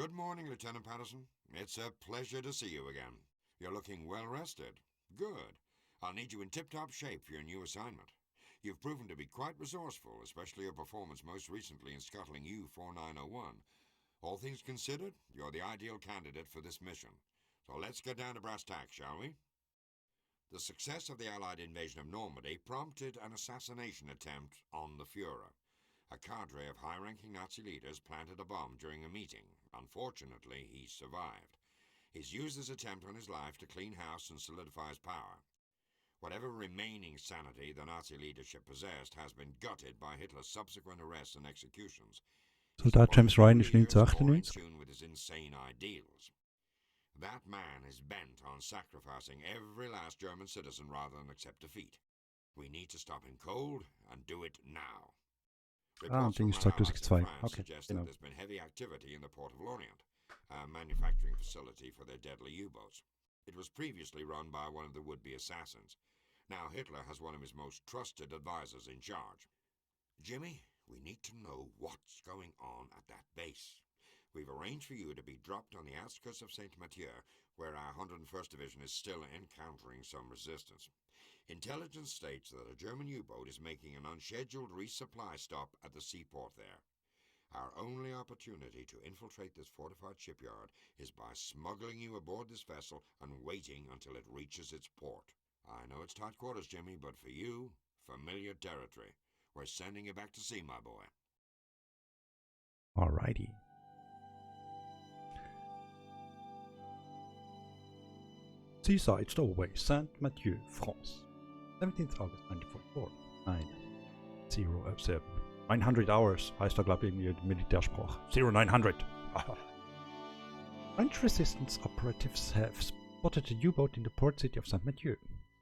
Good morning, Lieutenant Patterson. It's a pleasure to see you again. You're looking well rested. Good. I'll need you in tip-top shape for your new assignment. You've proven to be quite resourceful, especially your performance most recently in scuttling U-4901. All things considered, you're the ideal candidate for this mission. So let's get down to brass tacks, shall we? The success of the Allied invasion of Normandy prompted an assassination attempt on the Fuhrer. A cadre of high-ranking Nazi leaders planted a bomb during a meeting. Unfortunately, he survived. He's used this attempt on his life to clean house and solidify his power. Whatever remaining sanity the Nazi leadership possessed has been gutted by Hitler's subsequent arrests and executions. Soldat James Ryan ist More in 1998. tune with his insane ideals. That man is bent on sacrificing every last German citizen rather than accept defeat. We need to stop him cold and do it now. Ah, Reports Ding from ist our Tag allies in 2. France Okay, suggest that genau. there's been heavy activity in the port of Lorient, a manufacturing facility for their deadly U-boats. It was previously run by one of the would-be assassins. Now Hitler has one of his most trusted advisors in charge. Jimmy, we need to know what's going on at that base. We've arranged for you to be dropped on the outskirts of Saint-Mathieu, where our 101st Division is still encountering some resistance. Intelligence states that a German U-boat is making an unscheduled resupply stop at the seaport there. Our only opportunity to infiltrate this fortified shipyard is by smuggling you aboard this vessel and waiting until it reaches its port. I know it's tight quarters, Jimmy, but for you, familiar territory. We're sending you back to sea, my boy. Alrighty. Seaside Stowaway, Saint-Mathieu, France. 17th August 1944. 907. 900 hours heißt da, glaube ich, irgendwie in Militärsprache. 0900. French resistance operatives have spotted a U-boat in the port city of Saint-Mathieu.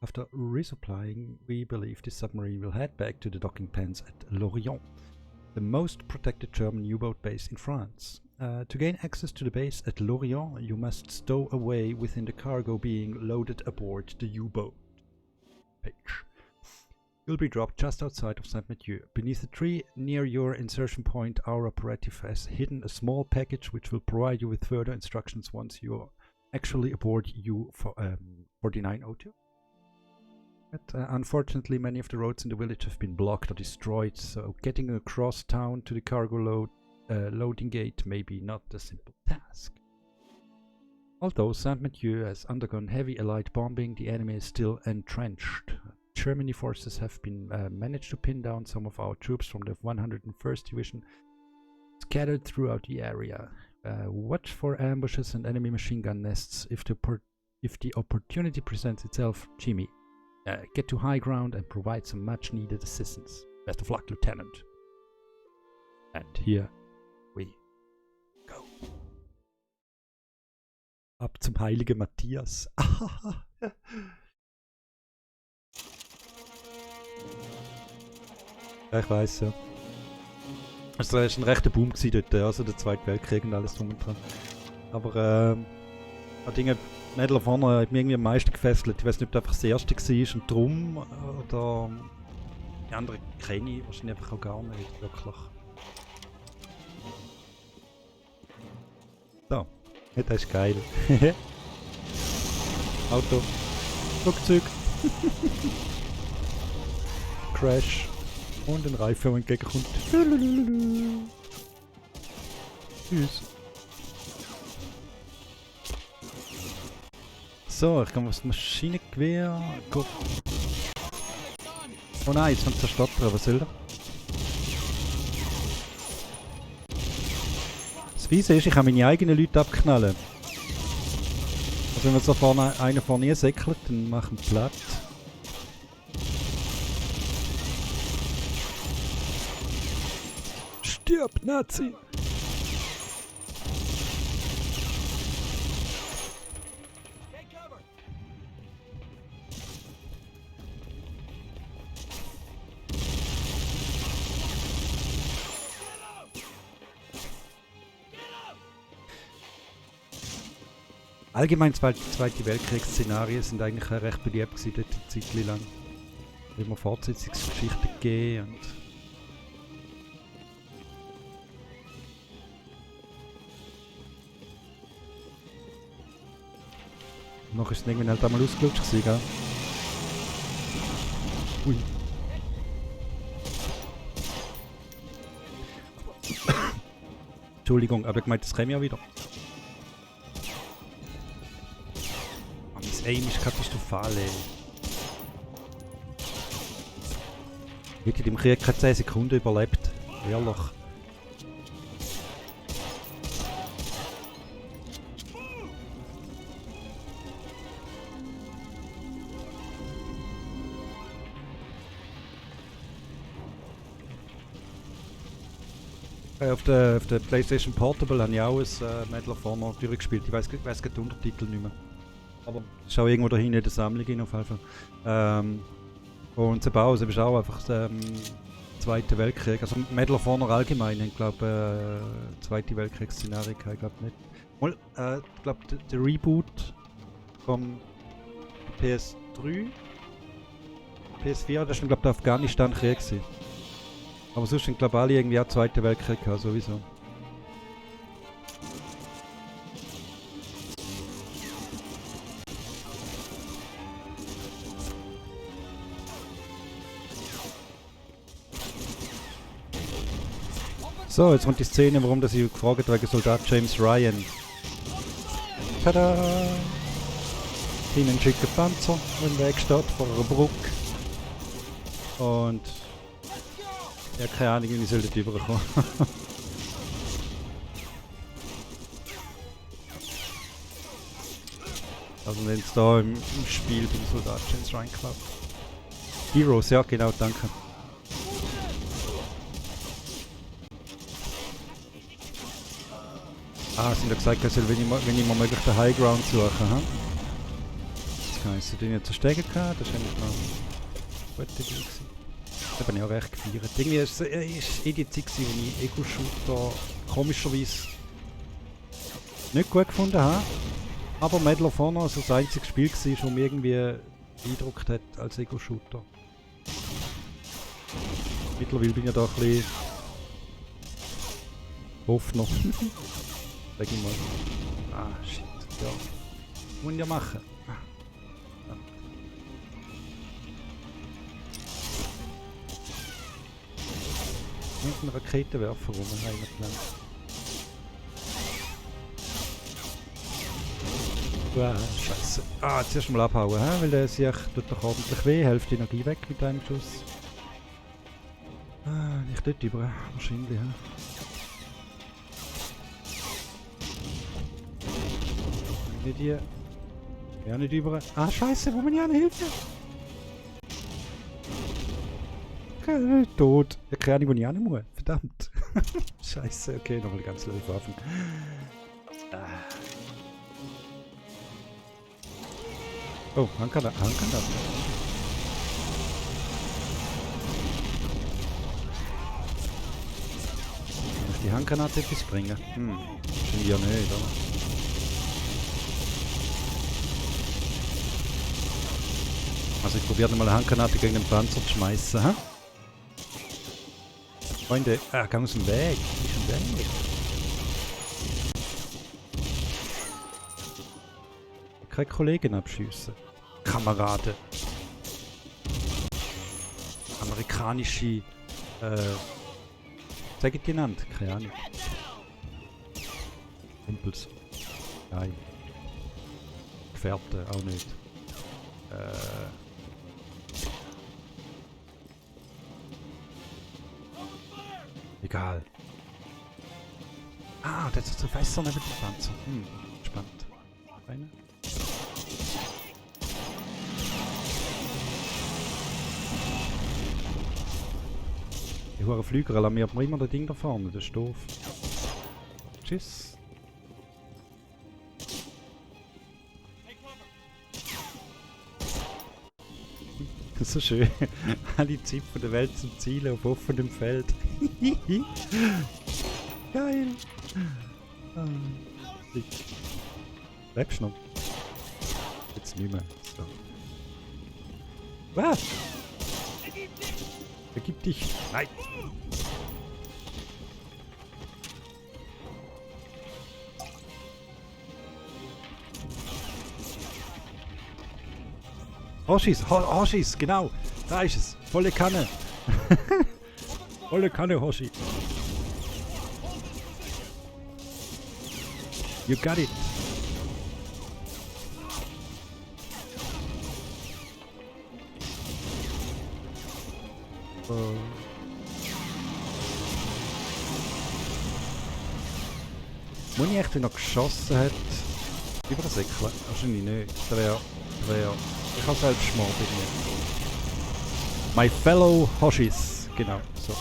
After resupplying, we believe this submarine will head back to the docking pens at Lorient, the most protected German U-boat base in France. To gain access to the base at Lorient, you must stow away within the cargo being loaded aboard the U-boat. Page. You'll be dropped just outside of Saint-Mathieu. Beneath a tree near your insertion point, our operative has hidden a small package which will provide you with further instructions once you're actually aboard U-4902. But unfortunately, many of the roads in the village have been blocked or destroyed, so getting across town to the cargo loading gate may be not a simple task. Although Saint-Mathieu has undergone heavy Allied bombing, the enemy is still entrenched. German forces have been managed to pin down some of our troops from the 101st Division scattered throughout the area. Watch for ambushes and enemy machine gun nests if the opportunity presents itself. Jimmy, get to high ground and provide some much needed assistance. Best of luck, Lieutenant. And here we go. Ab zum heiligen Matthias. Ja, ich weiss, ja. Also, es war ein rechter Boom dort, also der Zweite Weltkrieg und alles drum und dran. Aber, Dinge, Mädel vorne hat mich irgendwie am meisten gefesselt. Ich weiß nicht, ob das einfach das erste war und drum, oder die anderen kenne ich wahrscheinlich einfach auch gar nicht, wirklich. So, ja, das ist geil. Auto, Flugzeug, Crash. Und ein Reifen, der entgegenkommt. Tschüss. So, ich kann was Maschinengewehr. Go. Oh nein, jetzt kommt der Stotterer, was soll der? Das Fiese ist, ich kann meine eigenen Leute abknallen. Also wenn man so vorne, einer vorne säckelt, dann machen wir platt. Stirb, Nazi! Allgemein Zweite Weltkriegsszenarien sind eigentlich recht beliebt gewesen, dort eine Zeit lang. Immer Fortsetzungsgeschichten gegeben und Noch ist es irgendwann halt einmal ausgelutscht gewesen, gell? Ui. Entschuldigung, aber ich meinte, das käme ja wieder. Oh, mein Aim ist katastrophal, ey. Ich hätte im Krieg keine 10 Sekunden überlebt. Ehrlich. Auf der PlayStation Portable habe ich auch ein Medal of Honor durchgespielt. Ich weiss gerade den Untertitel nicht mehr. Aber es ist auch irgendwo da hinten in der Sammlung auf jeden Fall. Und es auch einfach Zweiter Weltkrieg. Also Medal of Honor allgemein, ich glaube Zweite Weltkriegsszenario, ich glaube nicht. Mal, ich glaube der Reboot vom PS3, PS4, das war glaube ich der Afghanistan-Krieg gewesen. Aber sonst sind glaube ich alle irgendwie auch Zweiter Weltkrieg gehabt, sowieso. So, jetzt kommt die Szene, warum das ich gefragt habe, wegen Soldat James Ryan. Tada! Hinten schicken Panzer, wenn der Weg steht, vor einer Brücke. Und... ja, keine Ahnung, wie ich dort rüberkommen. Also wenn es da im Spiel beim Soldat James Ryan klappt. Heroes, ja genau, danke. Ah, sie haben ja gesagt, ich soll, wenn ich mal möglich den High Ground suchen. Hm? Das heisst, den ich zerstegen kann, das war eigentlich noch eine gute Idee. Das habe ich auch recht gefeiert. Irgendwie war es die Zeit, wo ich Ego-Shooter komischerweise nicht gut gefunden habe. Aber Medal of Honor also das einzige Spiel war, das mich irgendwie beeindruckt hat als Ego-Shooter. Mittlerweile bin ich da ein bisschen offener. Sag ich mal. Ah, shit. Ja. Muss ich ja machen. Ja. Und einen Raketenwerfer rum, einer Plan. Wow, scheiße. Ah, zuerst mal abhauen, he? Weil der sich tut doch ordentlich weh. Hälfte Energie weg mit einem Schuss. Ah, nicht dort über, wahrscheinlich, he? Nicht hier. Ja, nicht über. Ah, scheiße, wo bin ich an Hilfe? Tot. Ja, keine Ahnung, wo ich hin muss. Verdammt. Scheiße, okay, nochmal ganz laut Waffen. Ah. Oh, Handgranate. Kann ich die Handgranate etwas bringen? Wahrscheinlich ja nicht, oder? Also ich probiere mal eine Handgranate gegen den Panzer zu schmeißen, hä? Freunde, geh aus dem Weg. Ist ein Weg. Keine Kollegen abschiessen. Kameraden. Amerikanische, sag ich die genannt? Keine Ahnung. Kumpels. Nein. Gefährten, auch nicht. Egal. Ah, das ist der Fässer neben dem Panzer. Spannend. Eine. Die hohen Flüger alarmiert mir immer das Ding da vorne, das ist doof. Tschüss. Das ist so schön. Alle Zipfel der Welt zum Zielen auf offenem Feld. Geil! Ah, lebst du noch? Jetzt nicht mehr. So. Was? Vergib dich! Nein! Hoshis, Hoshis, genau. Da ist es. Volle Kanne. Volle Kanne, Hoshi. You got it. Muss ich echt, wenn er geschossen hat, übersäckeln? Wahrscheinlich nicht. Das wäre... Ich kann selbst mal bei mir. My fellow Hoshis. Genau, so.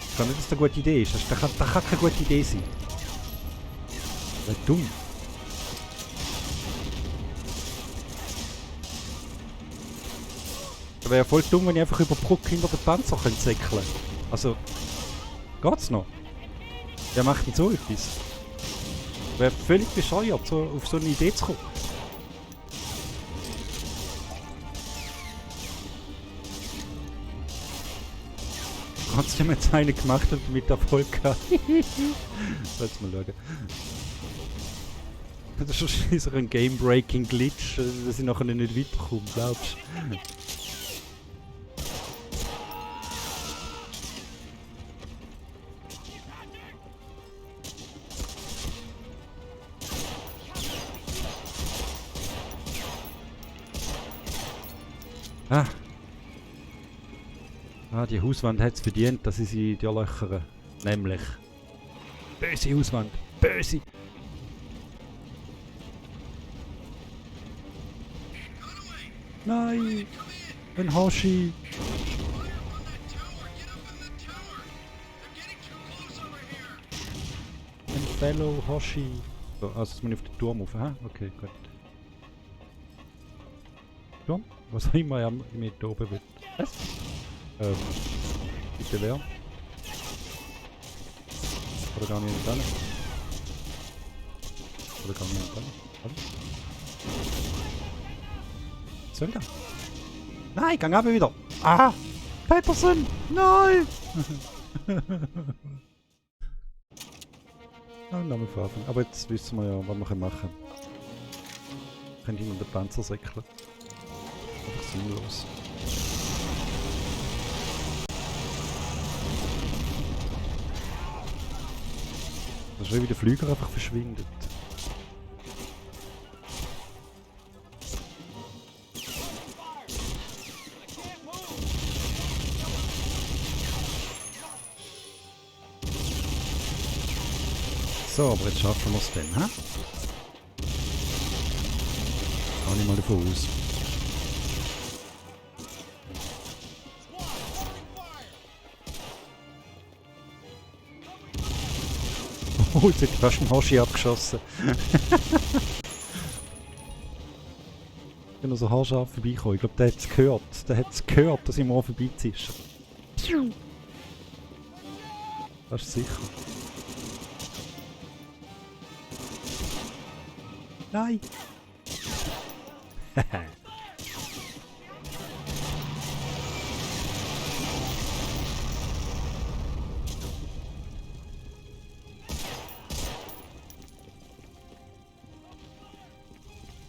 Ich kann nicht, dass das eine gute Idee ist. Das kann keine gute Idee sein. Das wäre dumm. Das wäre ja voll dumm, wenn ich einfach über die Brücke hinter den Panzer säckeln könnte. Also, geht's noch? Wer macht denn so etwas? Wäre völlig bescheuert, so auf so eine Idee zu kommen. Trotzdem hat es einer gemacht und mit Erfolg gehabt. Lass mal schauen. Das ist ein Game-Breaking-Glitch, dass ich nachher nicht weiterkomme, glaubst du? Die Hauswand hat es verdient, dass ich sie löchere. Nämlich. Böse Hauswand. Böse! Nein! Ein Hoshi! Ein Fellow Hoshi! So, also jetzt muss ich auf den Turm rauf, hä? Okay, gut. Turm? Was auch immer er mit oben will. Was? Bitte wer? Oder gar nicht dran? Oder gar nicht dran? Was soll das? Nein, gang ab wieder! Ah! Peterson! Nein! Name verraten. Aber jetzt wissen wir ja, was wir machen können. Wir können hinter den Panzer säckeln. Einfach sinnlos. Das ist wie der Flüger einfach verschwindet. So, aber jetzt schaffen wir es dann, hä? Kann ich mal davon aus. Oh, jetzt hat fast ein Hoshi abgeschossen. Ich bin noch so haarscharf vorbeigekommen. Ich glaube, der hat es gehört. Der hat es gehört, dass ich mal vorbeizische. Das ist sicher. Nein!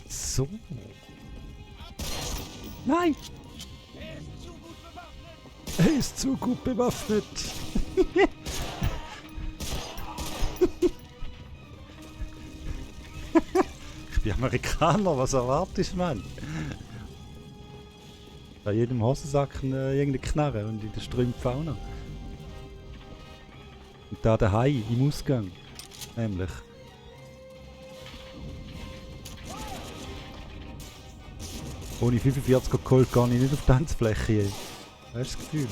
So. Nein! Er ist zu gut bewaffnet. Ich bin Amerikaner, was erwartest du, Mann? Bei jedem Hosensack irgendeine Knarre und in der Strümpfe auch noch. Und da der Hai im Ausgang. Nämlich. Ohne 45er Colt gar nicht auf die Tanzfläche. Hast du das Gefühl?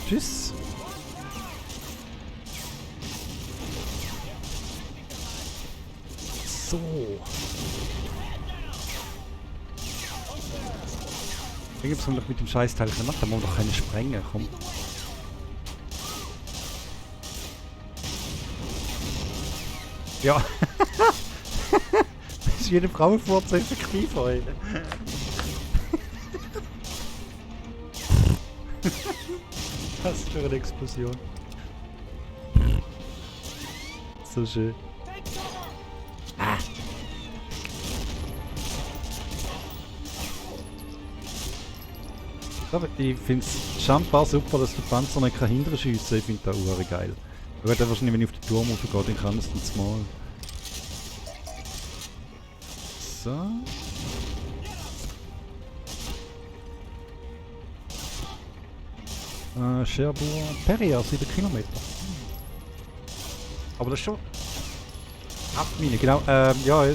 Tschüss. So. Irgendwas haben wir mit dem Scheißteil gemacht, da muss man doch keine sprengen, komm. Ja. Das ist jede Frauenfurz effektiv heute. Was für eine Explosion. So schön. Ah. Aber ich finde es schambar super, dass der Panzer nicht hinterher schiessen kann. Ich finde das auch geil. Aber dann wahrscheinlich, wenn ich auf den Turm raufgehe, dann kann es dann zumal. So. Cherbourg, Perrier, 7 Kilometer. Aber das ist schon... Haftmine, genau. Ja...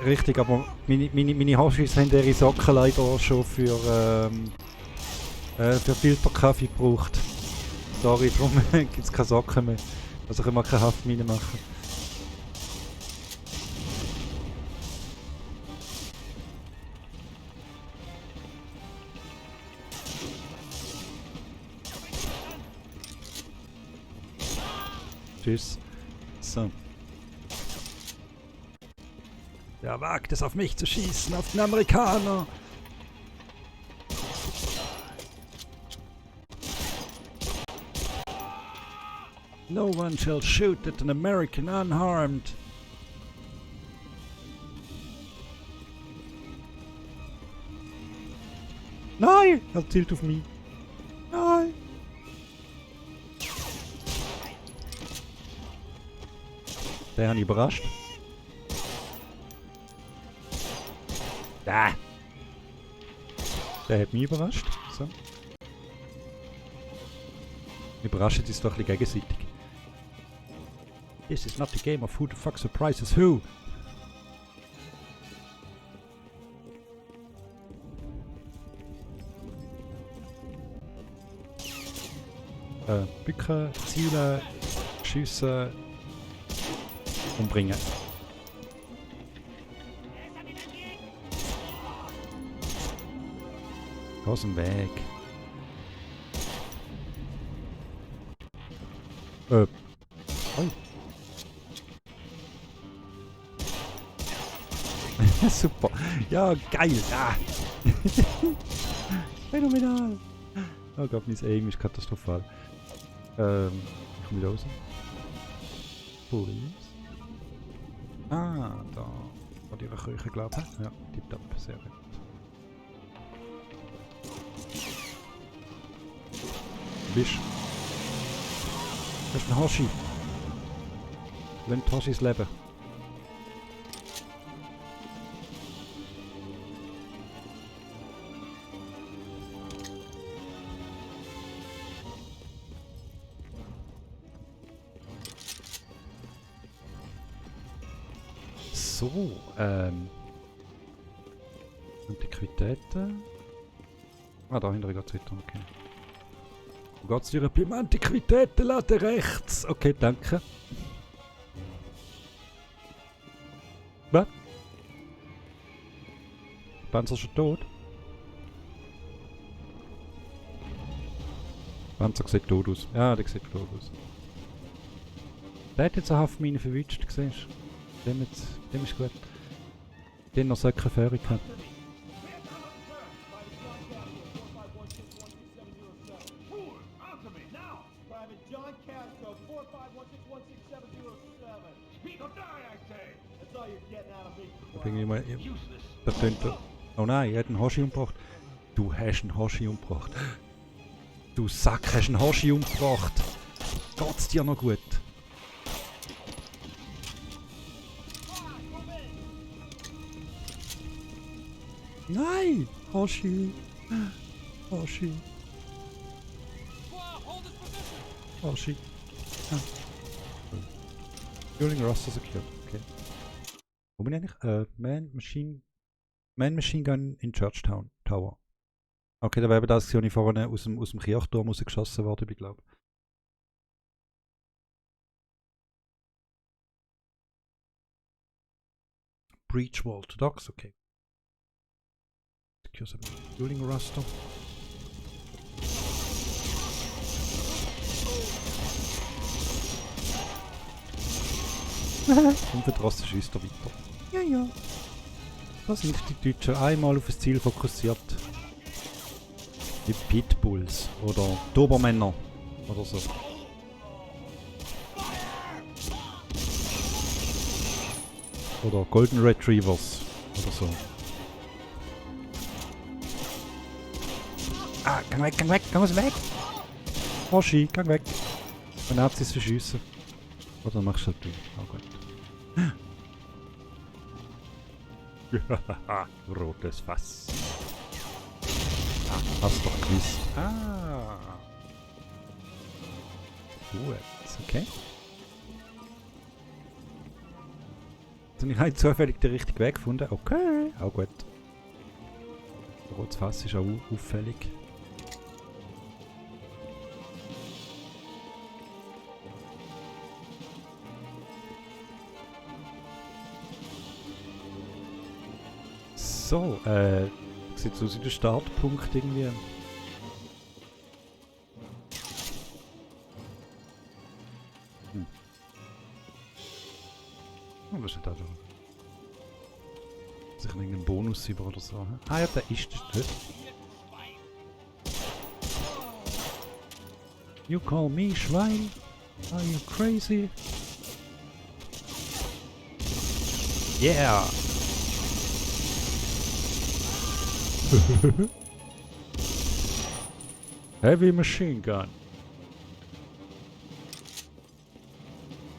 richtig, aber meine Hoshis haben ihre Socken leider schon für Filterkaffee gebraucht. Sorry, darum gibt es keine Socken mehr. Also können wir keine Haftmine machen. Tschüss. So. Wer wagt es auf mich zu schießen, auf den Amerikaner? No one shall shoot at an American unharmed. Nein! Er zielt auf mich. Nein! Der hat ihn überrascht. Da! Der hat mich überrascht. So. Überrascht ist doch ein bisschen gegenseitig. This is not the game of who the fuck surprises who. Bücken, zielen, schiessen, umbringen. Aus dem Weg. Oi. Super. Ja, geil. Ah. Phänomenal. Oh Gott, mein Aim ist katastrophal. Ich komme wieder raus. Police. Ah, da. War die Küche, glaube ich. Ja, tipptopp. Sehr gut. Bist. Das ist ein Hoshi. Lasst Hoshis leben. So, Antiquitäten. Ah, da hinten geht es weiter, okay. Wo geht's durch? Beim Antiquitätenladen rechts. Okay, danke. Was? Der Panzer ist schon tot? Der Panzer sieht tot aus. Ja, der sieht tot aus. Der hat jetzt eine Haftmine verwünscht, siehst du? Dem ist gut. Den noch Söcke Föhrig hat. Das tönt. Oh nein, er hat einen Hoshi umgebracht. Du hast einen Hoshi umgebracht. Du Sack, hast einen Hoshi umgebracht. Geht's dir noch gut? Nein! Hoshi! Hoshi! Hoshi! Ah. Dueling Roster secured. Okay. Wo bin ich eigentlich? Man Machine Gun in Churchtown Tower. Okay, da wäre eben das, was ich vorne aus dem Kirchturm rausgeschossen worden bin, glaube ich. Breach Wall to Docks, okay. Secure some Dueling Roster. Und der Drossen schiesst er weiter. Ja, ja. Das sind die Deutschen. Einmal auf das Ziel fokussiert. Die Pitbulls. Oder Dobermänner. Oder so. Oder Golden Retrievers. Oder so. Ah, gang weg, gang weg! Hoshi, gang weg! Und Nazis verschiessen. Oder machst du halt du. Oh Gott. Rotes Fass. Ah, hast doch gewusst. Ah. Gut, okay. Dann habe ich zufällig den richtigen Weg gefunden. Okay, auch gut. Rotes Fass ist auch auffällig. So, sieht so aus wie der Startpunkt irgendwie. Oh, was ist denn da schon? Sich irgendeinen Bonus über oder so. Ah ja, da ist das. You call me Schwein? Are you crazy? Yeah! Heavy machine gun.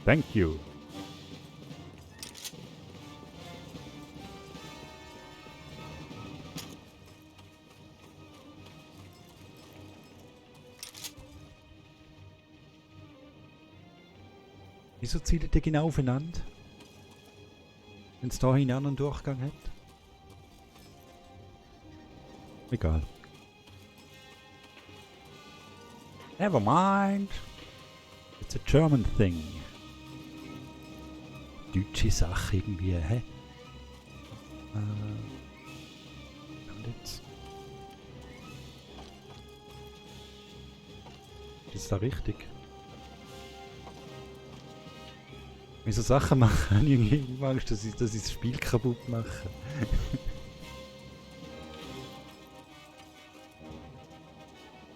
Thank you. Wieso zielt ihr genau aufeinander? Wenn es da hinein einen Durchgang hat? Egal. Never mind. It's a German thing. Deutsche Sache irgendwie, hä? Und jetzt? Ist das richtig? Wieso Sachen machen? Ich habe irgendwie Angst, dass ich das Spiel kaputt mache.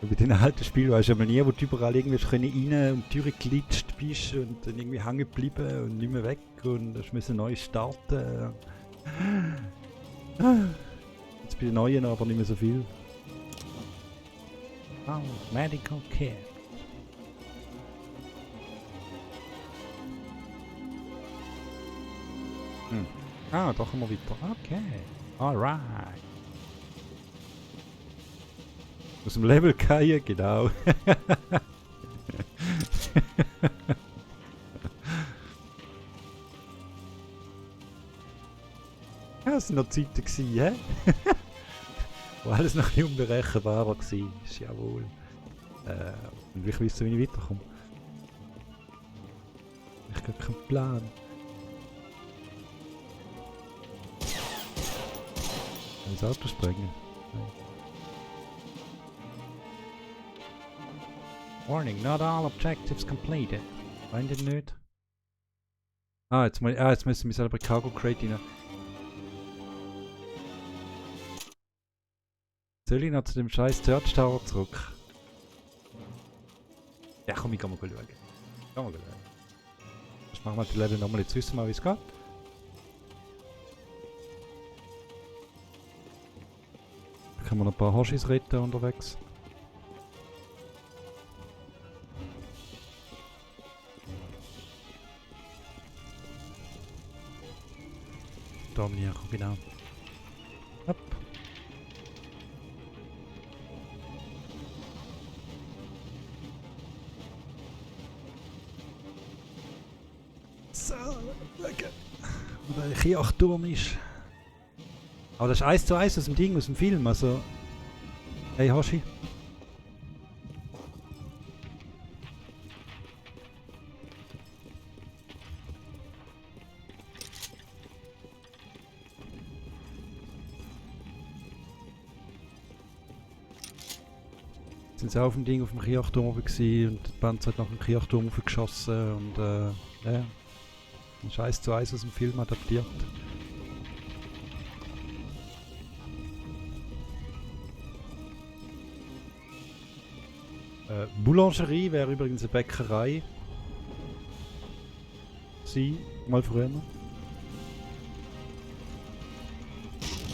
Bei den alten Spielen weisst du aber nie, wo du überall irgendwie rein und durchgeglitscht bist und dann irgendwie hängen geblieben und nicht mehr weg und du musst neu starten. Jetzt bei den neuen aber nicht mehr so viel. Oh, Medical Care. Ah, da kommen wir weiter. Okay. Alright. Aus dem Level fallen, genau. Ja, es waren noch Zeiten gewesen, hä? Wo alles noch nicht unberechenbarer war. Jawohl. Und ich wüsste, wie ich weiterkomme. Ich habe keinen Plan. Das Auto sprengen. Warning, not all objectives completed. Findet nicht. Ah, jetzt müssen wir selber Cargo Crate rein. Soll ich noch zu dem scheiß Search Tower zurück? Ja komm, ich kann mal schauen. Jetzt machen wir die Level nochmal, jetzt wissen wir, wie es geht. Da können wir noch ein paar Hoshis retten unterwegs. Da bin ich auch, genau. Hopp. So, okay. Wo der Kirchturm ist. Aber das ist 1:1 aus dem Ding, aus dem Film, also... Hey Hoshi. Sind sie auf dem Ding auf dem Kirchturm oben gewesen und der Panzer hat nach dem Kirchturm aufgeschossen und ja. Ein Scheiß zu Eis aus dem Film adaptiert. Boulangerie wäre übrigens eine Bäckerei. Sie, mal früher.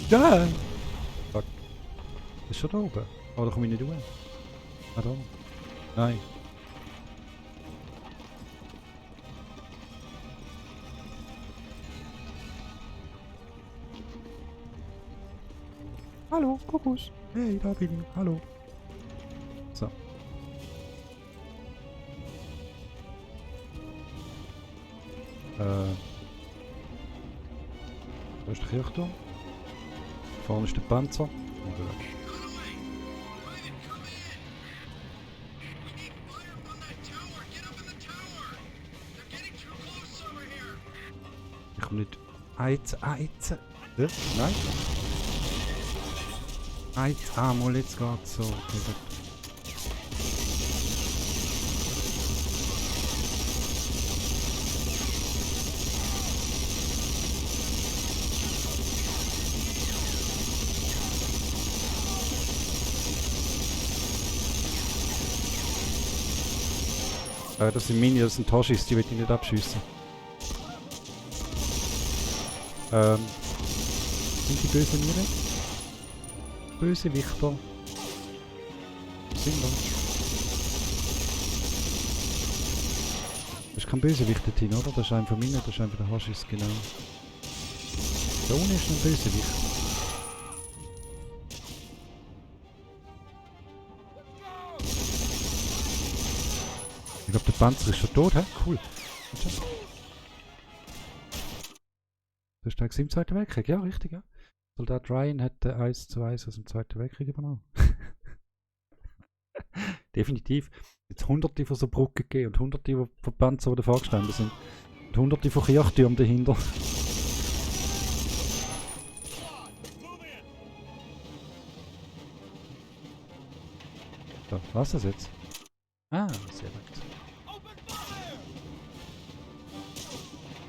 Ja! Fuck. Ist schon da oben? Oder komme ich nicht hoch? Ah, da. Nein. Hallo, Kokos. Hey, da bin ich. Hallo. So. Da ist der Kirchturm. Vorne ist der Panzer. Ich komme nicht. Heizen. Nein. Mal jetzt geht's so. Okay, gut. Das sind Mini, das sind Toshis, die will ich nicht abschiessen. Sind die bösen Niere? Böse Wichter. Sind wir? Das ist kein Bösewicht drin, oder? Das ist ein von meinen, das ist einfach der Hoshis, genau. Da unten ist ein Bösewicht. Ich glaube, der Panzer ist schon tot, hä? Cool. Das ist der im Zweiten Weltkrieg, ja, richtig, ja. Soldat Ryan hat 1:1 aus dem Zweiten Weltkrieg übernommen. Definitiv. Jetzt hunderte von so Brücken gegeben und hunderte von Panzer, die davor gestanden sind. Und hunderte von Kirchtürmen dahinter. So, was ist das jetzt? Ah, sehr gut.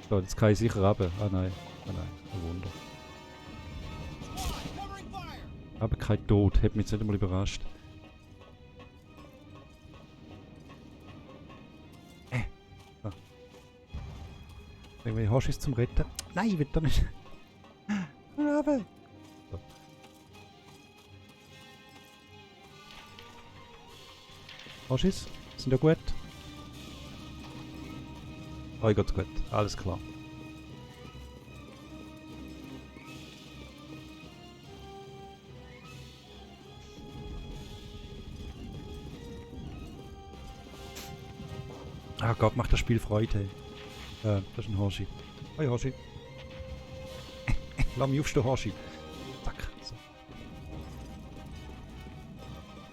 So, jetzt kann ich sicher runter. Ah nein, ein Wunder. Aber kein Tod, hat mich jetzt nicht einmal überrascht. So. Irgendwie Hoshis zum Retten. Nein, ich will da nicht. So. Hoshis, sind ja gut. Oh, geht's gut, alles klar. Ah Gott, macht das Spiel Freude. Das ist ein Hoshi. Hi Hoshi. Lass mich aufstehen, Hoshi. Zack. So.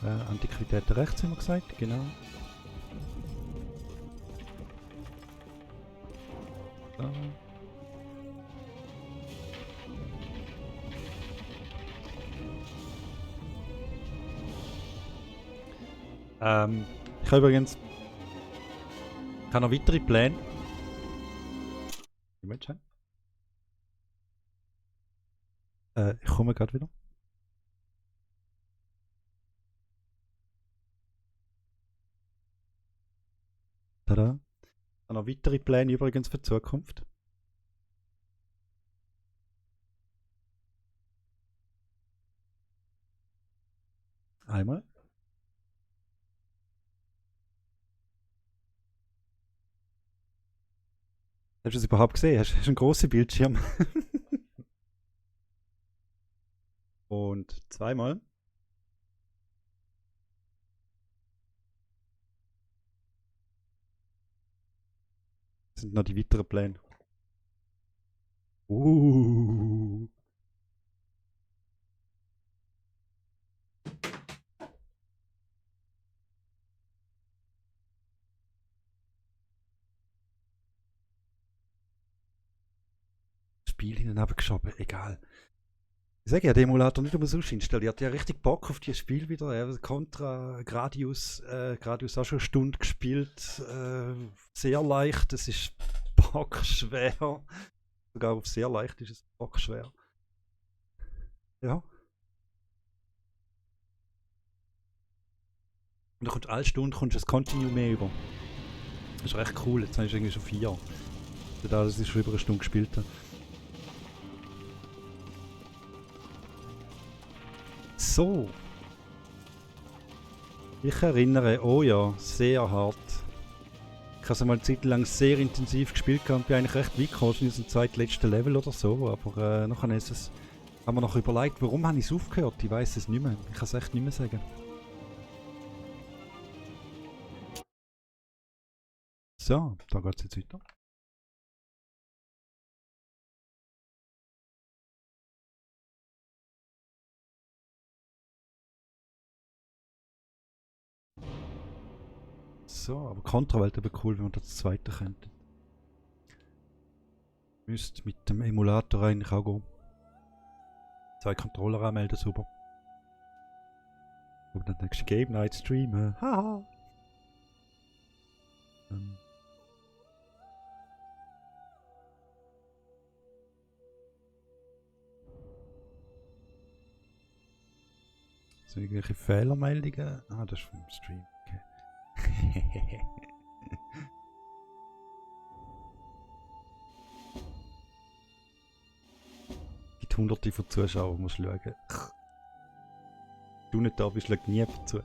Antiquität rechts haben wir gesagt, genau. So. Ich habe übrigens noch weitere Pläne. Moment schon. Ich komme gerade wieder. Tada. Ich habe noch weitere Pläne übrigens für die Zukunft. Einmal. Hast du es überhaupt gesehen? Hast du einen grossen Bildschirm? Und zweimal. Das sind noch die weiteren Pläne. Spiel hineingeschoben, egal. Ich sage ja, der Emulator nicht umsonst installiert. Ich habe richtig Bock auf dieses Spiel wieder. Contra Gradius auch schon eine Stunde gespielt. Sehr leicht. Das ist. Boah, bockschwer. Sogar auf sehr leicht ist es bockschwer. Ja. Und dann kommst du alle Stunden kommst du das Continue mehr über. Das ist recht cool. Jetzt habe ich irgendwie schon 4. Da dass ich schon über eine Stunde gespielt habe. So. Ich erinnere, oh ja, sehr hart. Ich habe es mal eine Zeit lang sehr intensiv gespielt und bin eigentlich recht weit gekommen. Das ist ein zweitletzter Level oder so. Aber nachher ist es, haben wir noch überlegt, warum habe ich es aufgehört? Ich weiß es nicht mehr. Ich kann es echt nicht mehr sagen. So, da geht es jetzt weiter. So, aber Contra wäre eben cool, wenn wir das zweite könnten. Müsste mit dem Emulator eigentlich auch gehen. 2 Controller anmelden, super. Und dann nächste Game Night streamen. Haha! So irgendwelche Fehlermeldungen? Ah, das ist vom Stream. Okay. Gibt hunderte von Zuschauern, musst du schauen. Du nicht da bist, schaut niemand zu.